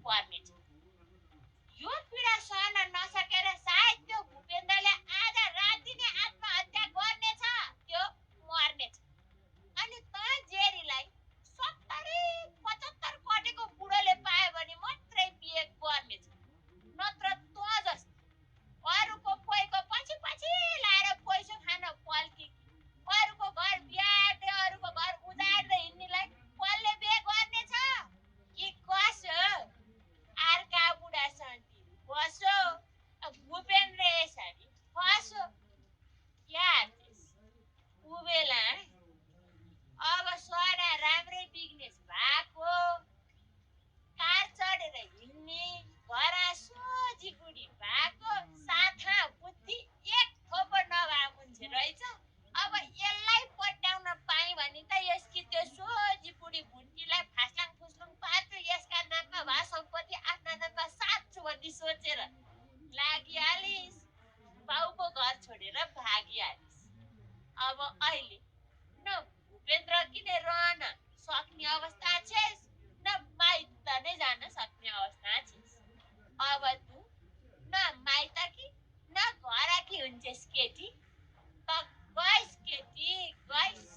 पर्नेछ। यो पीडा सहन नसकेर सायद त्यो भूपेन्द्रले आज राति नै आत्महत्या गर्नेछ, त्यो मर्नेछ। अनि त जेरीलाई 70-75 कटेको बुढोले पायो भने मात्रै बिहे गर्नेछ, नत्र त जस्तो अरूको पोइको पछि पछि लाएर पैसा खान पल्की अरूको घर बिहार्दै अरूको घर उजाड्दै हिँड्नेलाई कसले बिहे गर्नेछ? कि कसो? अर्का बुढा शान्ति कसो? भूपेन्द्र यसरी कसो? क्या उबेला अब सरा राम्रै बिजनेस भएको, कार चढेर हिँड्ने, घरा सोझी बुढी भएको, साथा बुद्धि एक थोपो नभए मान्छे रहेछ। अब यसलाई पट्याउन पाएँ भने त यसकी त्यो सोझी बुढी भुन्टीलाई फास्लाङ फुस्लुङ पार्छु, यसका नाममा भए सम्पत्ति आफ्ना नाममा साट्छु भन्ने सोचेर लागिहालिस्, बाउको घर छोडेर भागिहालिस्। अब अहिले न भूपेन्द्र किन रहन सक्ने अवस्था छेस्, न माइत नै जान सक्ने अवस्था छेस्। अब तँ न माइत कि न घर कि हुन्छेस् केटी, त गइस् केटी गइस्।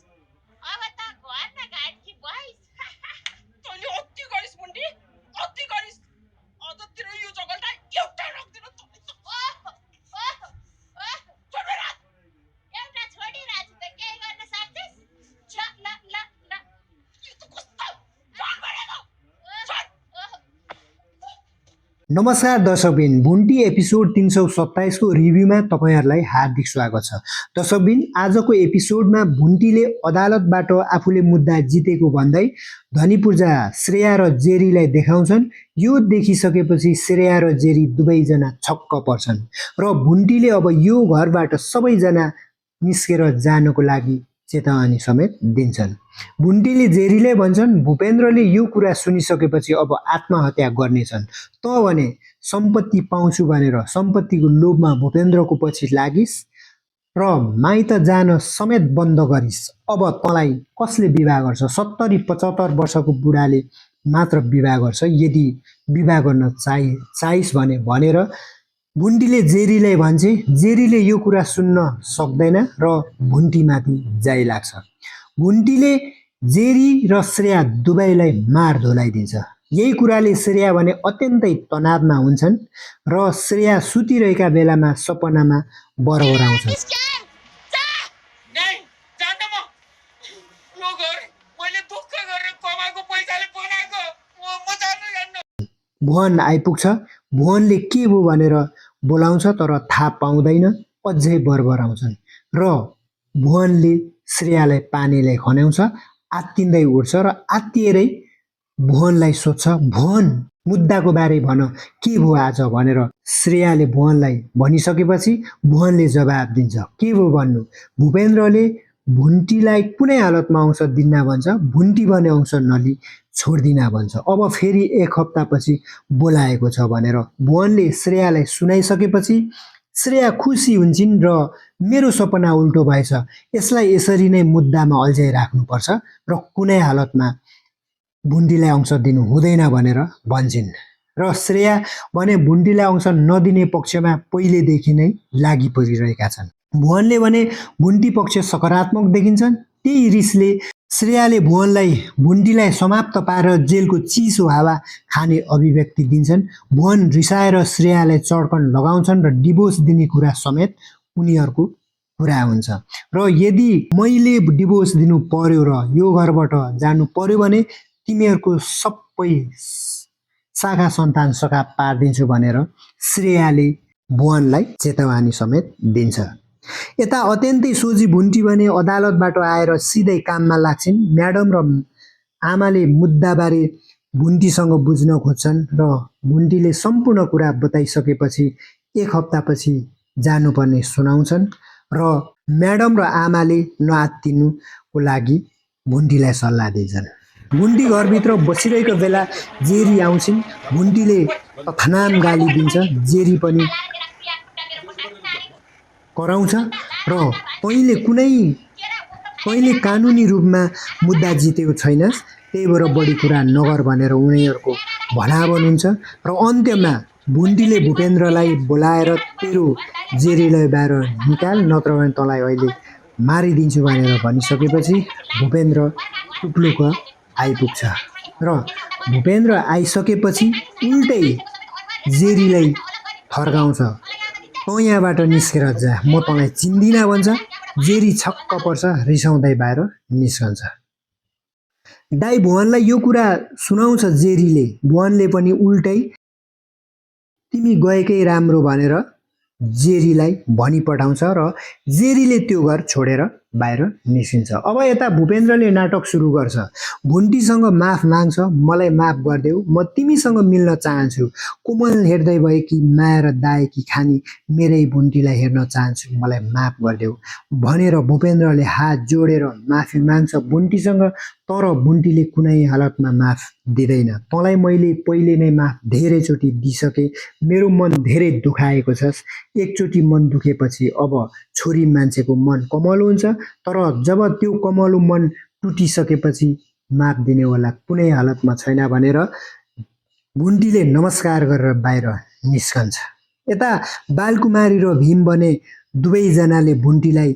अब त घर न घाट कि भइस्। तैँले अति गरिस् मुन्टी, अति गरिस्। अझतिर यो जगललाई एउटा राख्दिन तँ। एउटा छोडिरहेछु त केही गर्न सक्छस्? ल ल ल यो त कस्तो जान भनेको नमस्कार दर्शकबिन, भुन्टी एपिसोड 327 को रिभ्यूमा तपाईहरुलाई हार्दिक स्वागत छ। दर्शकबिन, आजको एपिसोडमा भुन्टीले अदालतबाट आफूले मुद्दा जितेको भन्दै धनीपूर्जा श्रेया र जेरीलाई देखाउँछन्। यो देखिसकेपछि श्रेया र जेरी दुवैजना छक्क पर्छन् र भुन्टीले अब यो घरबाट सबैजना निस्केर जानको लागि चेतावनी समेत दिन्छन्। भुन्टीले जेरीले भन्छन्, भूपेन्द्रले यो कुरा सुनिसकेपछि अब आत्महत्या गर्नेछन्। त भने सम्पत्ति पाउँछु भनेर सम्पत्तिको लोभमा भूपेन्द्रको पछि लागिस् र माइत जान समेत बन्द गरिस्। अब तँलाई कसले विवाह गर्छ? 70-75 वर्षको बुढाले मात्र विवाह गर्छ, यदि विवाह गर्न चाहिस् भने भनेर भुन्टीले जेरीलाई भन्छे। जेरीले यो कुरा सुन्न सक्दैन र भुन्टीमाथि जाइ लाग्छ। भुन्टीले जेरी र श्रेया दुवैलाई मार धोलाइदिन्छ। यही कुराले श्रेया भने अत्यन्तै तनावमा हुन्छन् र श्रेया सुतिरहेका बेलामा सपनामा बरबर आउँछन्। भुवन आइपुग्छ। भुवनले के भयो भनेर बोलाउँछ, तर थाहा पाउँदैन, अझै बरबर आउँछन् र भुवनले श्रेयालाई पानीलाई खन्याउँछ। आत्तिँदै उठ्छ र आत्तिएरै भुवनलाई सोध्छ, भुवन मुद्दाको बारे भन, के भयो आज भनेर श्रेयाले भुवनलाई भनिसकेपछि भुवनले जवाब दिन्छ, के भयो भन्नु? भूपेन्द्रले भुन्टीलाई कुनै हालतमा अंश दिन्न भन्छ, भुन्टी भने अंश नलि छोड्दिन भन्छ। अब फेरि 1 हप्तापछि बोलाएको छ भनेर भुवनले श्रेयालाई सुनाइसकेपछि श्रेया खुसी हुन्छन् र मेरो सपना उल्टो भएछ, यसलाई यसरी नै मुद्दामा अल्झाइ राख्नुपर्छ र कुनै हालतमा भुन्टीलाई अंश दिनु हुँदैन भनेर भन्छन्। र श्रेया भने भुन्टीलाई अंश नदिने पक्षमा पहिलेदेखि नै लागि परिरहेका छन्। भुवनले भने भुन्टी पक्ष सकारात्मक देखिन्छन्। त्यही रिसले श्रेयाले भुन्टीलाई समाप्त पारेर जेलको चिसो हावा खाने अभिव्यक्ति दिन्छन्। भुवन रिसाएर श्रेयालाई चड्कन लगाउँछन् र डिभोर्स दिने कुरा समेत उनीहरूको कुरा हुन्छ र यदि मैले डिभोर्स दिनु पर्यो र यो घरबाट जानु पर्यो भने तिमीहरूको सबै शाखा सन्तान सखा पारिदिन्छु भनेर श्रेयाले भुवनलाई चेतावनी समेत दिन्छ। यता अत्यन्तै सोझी भुन्टी भने अदालतबाट आएर सिधै काममा लाग्छिन्। म्याडम र आमाले मुद्दाबारे भुन्टीसँग बुझ्न खोज्छन् र भुन्टीले सम्पूर्ण कुरा बताइसकेपछि 1 हप्तापछि जानुपर्ने सुनाउँछन् र म्याडम र आमाले नआत्तिनुको लागि भुन्टीलाई सल्लाह दिन्छन्। भुन्टी घरभित्र बसिरहेको बेला जेरी आउँछिन्। भुन्टीले खनाम गाली दिन्छ, जेरी पनि कराउँछ र तैँले कानुनी रूपमा मुद्दा जितेको छैनस्, त्यही भएर बढी कुरा नगर भनेर उनीहरूको भनावन हुन्छ र अन्त्यमा भुन्टीले भूपेन्द्रलाई बोलाएर तेरो जेरीलाई बाहिर निकाल नत्र भने तँलाई अहिले मारिदिन्छु भनेर भनिसकेपछि भूपेन्द्र टुप्लुक आइपुग्छ र भूपेन्द्र आइसकेपछि उल्टै जेरीलाई थर्काउँछ तँ यहाँबाट निस्केर जा म तँलाई चिन्दिनँ भन्छ जेरी छक्क पर्छ रिसाउँदै बाहिर निस्कन्छ दाइ भुवनलाई यो कुरा सुनाउँछ जेरीले भुवनले पनि उल्टै तिमी गएकै राम्रो भनेर जेरीलाई भनिपठाउँछ र जेरीले त्यो घर छोडेर बाहिर निस्किन्छ अब यता भूपेन्द्रले नाटक सुरु गर्छ भुन्टीसँग माफ माग्छ मलाई माफ गरिदेऊ म तिमीसँग मिल्न चाहन्छु कोमल हेर्दै भए कि माया र दाए कि खानी मेरै भुन्टीलाई हेर्न चाहन्छु मलाई माफ गरिदेऊ भनेर भूपेन्द्रले हात जोडेर माफी माग्छ भुन्टीसँग तर भुन्टीले कुनै हालतमा माफ दिँदैन तँलाई मैले पहिले नै माफ धेरैचोटि दिइसके मेरो मन धेरै दुखाएको छस् एकचोटि मन दुखेपछि अब छोरी मान्छेको मन कमलो हुन्छ तर जब त्यो कमलो मन टुटिसकेपछि माफ दिनेवाला कुनै हालतमा छैन भनेर भुन्टीले नमस्कार गरेर बाहिर निस्कन्छ यता बालकुमारी र भीम भने दुवैजनाले भुन्टीलाई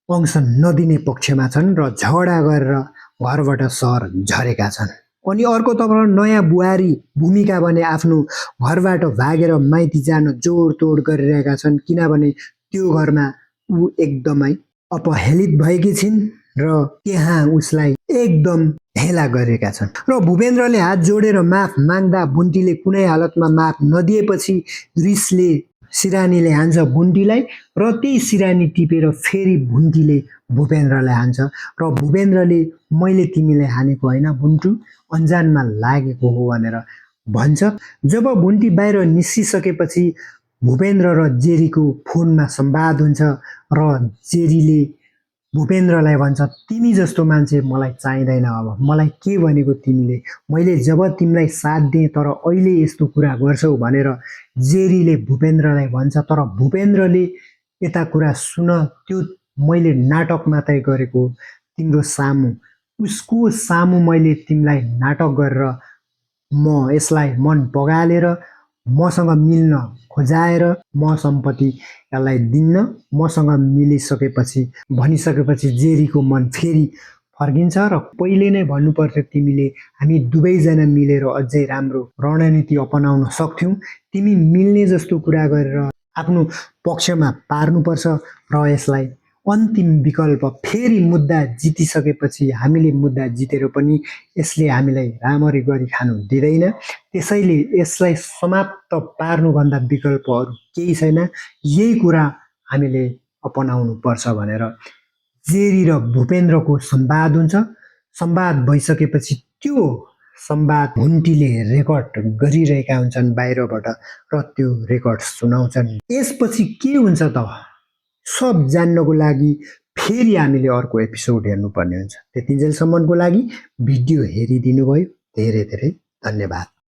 अंश नदिने पक्षमा छन् र झगडा गरेर घरबाट सहर झरेका छन् अनि अर्कोतर्फ नयाँ बुहारी भूमिका भने आफ्नो घरबाट भागेर माइती जान जोडतोड गरिरहेका छन् किनभने त्यो घरमा ऊ एकदमै अपहेलित भएकी छिन् र त्यहाँ उसलाई एकदम हेला गरेका छन् र भूपेन्द्रले हात जोडेर माफ माग्दा भुन्टीले कुनै हालतमा माफ नदिएपछि रिसले सिरानीले हान्छ भुन्टीलाई र त्यही सिरानी टिपेर फेरि भुन्टीले भूपेन्द्रलाई हान्छ र भूपेन्द्रले मैले तिमीलाई हानेको होइन भुन्टु अन्जानमा लागेको हो भनेर भन्छ जब भुन्टी बाहिर निस्किसकेपछि भूपेन्द्र र जेरीको फोनमा संवाद हुन्छ र जेरीले भूपेन्द्रलाई भन्छ तिमी जस्तो मान्छे मलाई चाहिँदैन अब मलाई के भनेको तिमीले मैले जब तिमीलाई साथ दिएँ तर अहिले यस्तो कुरा गर्छौ भनेर जेरीले भूपेन्द्रलाई भन्छ तर भूपेन्द्रले यता कुरा सुन त्यो मैले नाटक मात्रै गरेको तिम्रो सामु उसको सामु मैले तिमीलाई नाटक गरेर म यसलाई मन पगालेर मसँग मिल्न खोजाएर म सम्पत्ति यसलाई दिन्न मसँग मिलिसकेपछि भनिसकेपछि जेरीको मन फेरि फर्किन्छ र पहिले नै भन्नुपर्थ्यो तिमीले हामी दुवैजना मिलेर अझै राम्रो रणनीति अपनाउन सक्थ्यौँ तिमी मिल्ने जस्तो कुरा गरेर आफ्नो पक्षमा पार्नुपर्छ र यसलाई अन्तिम विकल्प फेरि मुद्दा जितिसकेपछि हामीले मुद्दा जितेर पनि यसले हामीलाई राम्ररी गरी खानु दिँदैन त्यसैले यसलाई समाप्त पार्नुभन्दा विकल्प अरू केही छैन यही कुरा हामीले अपनाउनु पर्छ भनेर जेरी र भूपेन्द्रको संवाद हुन्छ संवाद भइसकेपछि त्यो संवाद भुन्टीले रेकर्ड गरिरहेका हुन्छन् बाहिरबाट र त्यो रेकर्ड सुनाउँछन् यसपछि के हुन्छ त सब जान्नको लागि फेरि हामीले अर्को एपिसोड हेर्नुपर्ने हुन्छ त्यतिन्जेलसम्मको लागि भिडियो हेरिदिनु भयो धेरै धेरै धन्यवाद